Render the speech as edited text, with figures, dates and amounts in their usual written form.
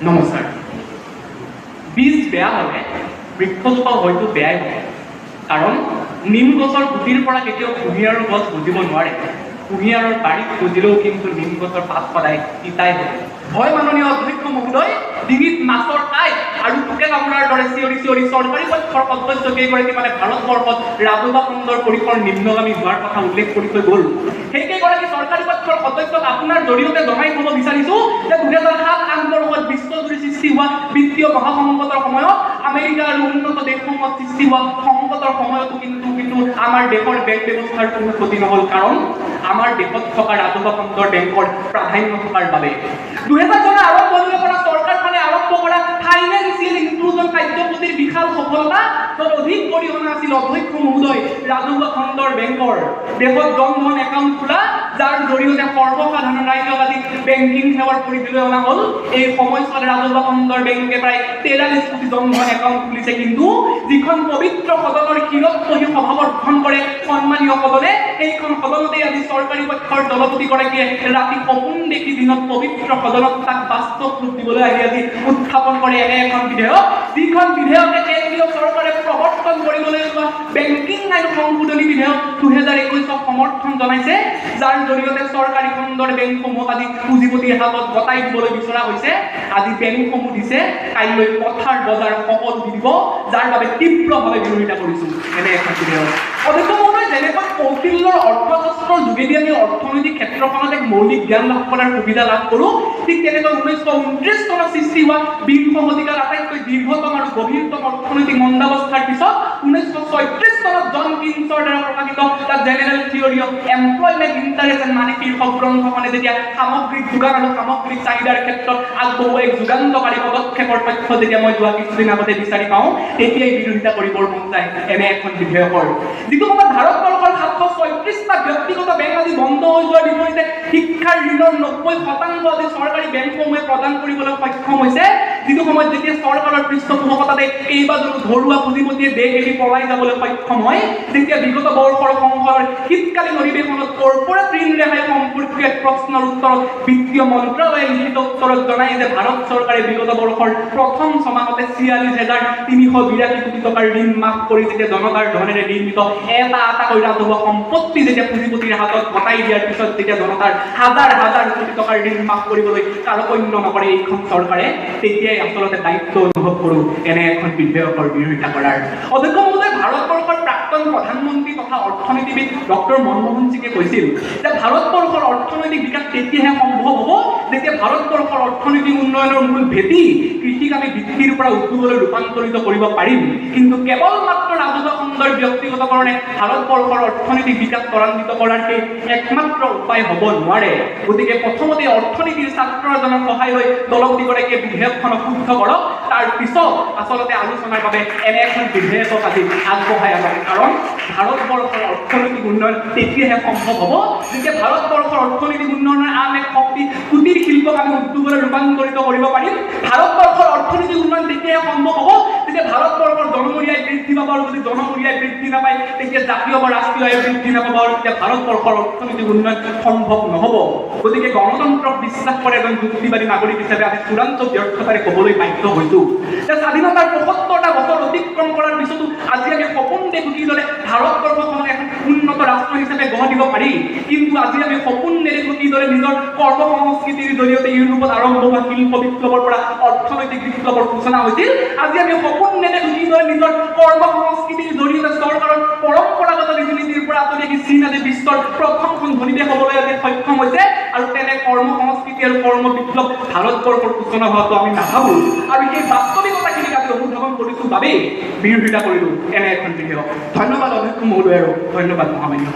নমস্কাৰ। বীজ বেয়া হ'লে বৃক্ষজোপা হয়তো বেয়াই হ'ব, কাৰণ নিম গছৰ গুটিৰ পৰা কেতিয়াও কুঁহিয়াৰৰ গছ গজিব নোৱাৰে। কুঁহিয়াৰৰ বাৰীত গজিলেও কিন্তু নিম গছৰ পাত সদায় তিতাই হ'ব। হয় মাননীয় অধ্যক্ষ মহোদয়, ডিঙিত মাছৰ কাঁইট আৰু পোকে কামোৰাৰ দৰে চিঞৰি চিঞৰি চৰকাৰী পক্ষৰ সদস্য কেইগৰাকী মানে ভাৰতবৰ্ষত ৰাজহুৱা খণ্ডৰ পৰিসৰ নিম্নগামী হোৱাৰ কথা উল্লেখ কৰি থৈ গ'ল। সেইকেইগৰাকী চৰকাৰী পক্ষৰ সদস্যক আপোনাৰ জৰিয়তে জনাই থ'ব বিচাৰিছো যে 2007-8 বৰ্ষত বিশ্বজুৰি সৃষ্টি হোৱা বিত্তীয় মহাসংকটৰ সময়ত আমেৰিকা আৰু উন্নত দেশসমূহত সৃষ্টি হোৱা সংকটৰ সময়তো কিন্তু কিন্তু আমাৰ দেশৰ বেংক ব্যৱস্থাৰ কোনো ক্ষতি নহ'ল, কাৰণ আমাৰ দেশত থকা ৰাজহুৱা খণ্ডৰ বেংকৰ প্ৰাধান্য থকাৰ বাবে। 2000 চনৰ আৰম্ভণিৰে পৰা চৰকাৰখনে আৰম্ভ কৰা ফাইনেন্সিয়েল ইনক্লুজন কাৰ্যসূচীৰ বিশাল সফলতা তত অধিক অৰিহণা আছিল অধ্যক্ষ মহোদয় ৰাজহুৱা খণ্ডৰ বেংকৰ। দেশত জনধন একাউণ্ট খোলা, যাৰ জৰিয়তে সৰ্বসাধাৰণ ৰাইজক আজি বেংকিং সেৱাৰ পৰিধিলৈ অনা হ'ল। এই সময়ছোৱাত ৰাজহুৱা খণ্ডৰ বেংকে প্ৰায় 43 কোটি জনধন একাউণ্ট খুলিছে। কিন্তু যিখন পবিত্ৰ সদনৰ শিৰত বহি সভাবৰ্ধন কৰে সন্মানীয় সদনে, সেইখন সদনতেই আজি চৰকাৰী পক্ষৰ দলপতিগৰাকীয়ে ৰাতি সপোন দেখি দিনত পবিত্ৰ সদনত তাক বাস্তৱ ৰূপ দিবলৈ আহি আজি উত্থাপন কৰে এনে এখন বিধেয়ক, যিখন বিধেয়কে কেন্দ্ৰীয় চৰকাৰে প্ৰৱৰ্তন কৰিবলৈ লোৱা বেংকিং আইন সংশোধনী বিধেয়ক 2021ক সমৰ্থন জনাইছে, যাৰ জৰিয়তে চৰকাৰী খণ্ডৰ বেংকসমূহক আজি পুঁজিপতিৰ হাতত গতাই দিবলৈ বিচৰা হৈছে। আজি বেংকসমূহ দিছে, কাইলৈ পথাৰ বজাৰ সকলো দি দিব, যাৰ বাবে তীব্ৰভাৱে বিৰোধিতা কৰিছো এনে এখন বিধেয়ক। অধ্যক্ষ মহোদয়, যেনেকৈ কৌটিল্যৰ অৰ্থশাস্ত্ৰৰ যোগেদি আমি অৰ্থনৈতিক ক্ষেত্ৰখনত এক মৌলিক জ্ঞান লাভ কৰাৰ সুবিধা লাভ কৰোঁ, ঠিক তেনেকৈ 1929 চনত সৃষ্টি হোৱা বিংশ শতিকাৰ আটাইতকৈ দীৰ্ঘতম আৰু গভীৰতম অৰ্থনৈতিক মন্দাৱস্থাৰ পিছত 1936 চনত জন কিনছৰ দ্বাৰা প্ৰকাশিত the general theory of employment, interest and money শীৰ্ষক গ্ৰন্থখনে যেতিয়া সামগ্ৰিক যোগান আৰু সামগ্ৰিক চাহিদাৰ ক্ষেত্ৰত আগবঢ়োৱা এক যুগান্তকাৰী পদক্ষেপৰ তথ্য যেতিয়া মই যোৱা কিছুদিন আগতে বিচাৰি পাওঁ, তেতিয়াই বিৰোধিতা কৰিবৰ মন যায় এনে এখন বিধেয়কৰ। যিটো সময়ত ভাৰতবৰ্ষৰ 736টা ব্যক্তিগত বেংক আজি বন্ধ হৈ যোৱাৰ বিপৰীতে শিক্ষাৰ ঋণৰ 90% আজি চৰকাৰী বেংকসমূহে প্ৰদান কৰিবলৈ সক্ষম হৈছে, যিটো সময়ত যেতিয়া চৰকাৰৰ পৃষ্ঠপোষকতাতে কেইবাজনো ঘৰুৱা পুঁজিপতিয়ে দেশ এৰি পলাই যাবলৈ সক্ষম হয়, যেতিয়া বিগত বৰ্ষৰ সংসদৰ শীতকালীন অধিৱেশনত কৰ্পৰেট ঋণ ৰেহাই সম্পৰ্কীয় এক প্ৰশ্নৰ উত্তৰত বিত্তীয় মন্ত্ৰালয়ে লিখিত উত্তৰত জনায় যে ভাৰত চৰকাৰে বিগত বৰ্ষৰ প্ৰথম ছমাহতে 46,382 কোটি টকাৰ ঋণ মাফ কৰি যেতিয়া জনতাৰ ধনেৰে নিৰ্মিত এটা এটাকৈ ৰাজহুৱা সম্পত্তি যেতিয়া পুঁজিপতিৰ হাতত গতাই দিয়াৰ পিছত যেতিয়া জনতাৰ হাজাৰ হাজাৰ কোটি টকাৰ ঋণ মাফ কৰিবলৈ কাৰ্পণ্য নকৰে এইখন চৰকাৰে, তেতিয়াই আচলতে দায়িত্ব অনুভৱ কৰোঁ এনে এখন বিধেয়কৰ বিৰোধিতা কৰাৰ। অধ্যক্ষ মহোদয়, ভাৰতবৰ্ষৰ প্ৰাক্তন প্ৰধানমন্ত্ৰী তথা অৰ্থনীতিবিদ ডক্টৰ মনমোহন সিঙে কৈছিল যে ভাৰতবৰ্ষৰ অৰ্থনৈতিক বিকাশ তেতিয়াহে সম্ভৱ হ'ব যেতিয়া ভাৰতবৰ্ষৰ অৰ্থনৈতিক উন্নয়নৰ মূল ভেটি কৃষিক আমি বৃত্তিৰ পৰা উদ্যোগলৈ ৰূপান্তৰিত কৰিব পাৰিম। কিন্তু কেৱল মাত্ৰ ৰাজহুৱা খণ্ডৰ ব্যক্তিগতকৰণে ভাৰতবৰ্ষৰ অৰ্থনৈতিক বিকাশ ত্বৰান্বিত কৰাৰ সেই একমাত্ৰ উপায় হ'ব নোৱাৰে। গতিকে প্ৰথমতে অৰ্থনীতিৰ ছাত্ৰ এজনৰ সহায় লৈ দলপতিগৰাকীয়ে বিধেয়কখনক শুদ্ধ কৰক, তাৰ পিছত আচলতে আলোচনাৰ বাবে এনে এখন বিধেয়কক আজি আগবঢ়াই আনক। কাৰণ ভাৰতবৰ্ষৰ অৰ্থনৈতিক উন্নয়ন তেতিয়াহে সম্ভৱ হ'ব যেতিয়া ভাৰতবৰ্ষৰ অৰ্থনৈতিক উন্নয়নৰ আন এক শক্তি কুটিৰ শিল্পক আমি উদ্যোগলৈ ৰূপান্তৰিত কৰিব পাৰিম। ভাৰতবৰ্ষৰ অৰ্থনৈতিক উন্নয়ন তেতিয়াহে সম্ভৱ হ'ব যেতিয়া ভাৰতবৰ্ষৰ জনমূৰি আয় বৃদ্ধি পাব, আৰু যদি জনমূৰি আয় বৃদ্ধি নাপায় তেতিয়া জাতীয় বা ৰাষ্ট্ৰীয় আয় বৃদ্ধি নাপাব, আৰু তেতিয়া ভাৰতবৰ্ষৰ অৰ্থনৈতিক উন্নয়ন সম্ভৱ নহ'ব। গতিকে গণতন্ত্ৰক বিশ্বাস কৰে এজন যুক্তিবাদী নাগৰিক হিচাপে আজি চূড়ান্ত ব্যৰ্থতাৰে ক'বলৈ বাধ্য হৈছোঁ যে স্বাধীনতাৰ 75টা বছৰ অতিক্ৰম কৰাৰ পিছতো আজি আমি সপোন দেখোঁ কিদৰে ভাৰতবৰ্ষখনক এখন উন্নত ৰাষ্ট্ৰ হিচাপে গঢ় দিব পাৰি, কিন্তু আজি আমি সপোন নেদেখোঁ কিদৰে নিজৰ কৰ্ম সংস্কৃতিৰ জৰিয়তে ইউৰোপত আৰম্ভ হোৱা শিল্প বিপ্লৱৰ পৰা অৰ্থনৈতিক বিপ্লৱৰ সূচনা হৈছিল। আজি আমি সপোন নেদেখোঁ কিদৰে নিজৰ কৰ্ম সংস্কৃতিৰ জৰিয়তে চৰকাৰৰ পৰম্পৰাগত ৰীতি নীতিৰ পৰা আঁতৰি আহি চীন আজি বিশ্বৰ প্ৰথমখন ধনী দেশ হ'বলৈ আজি সক্ষম হৈছে, আৰু তেনে কৰ্ম সংস্কৃতি আৰু কৰ্ম বিপ্লৱ ভাৰতবৰ্ষৰ সূচনা হোৱাটো আমি নাভাবোঁ। আৰু সেই বাস্তৱিকতাখিনিক আজি অনুধাৱন কৰিছোঁ বাবেই বিৰোধিতা কৰিলোঁ এনে এখন বিধেয়ক। ধন্যবাদ অধ্যক্ষ মহোদয় আৰু ধন্যবাদ মহামান্য।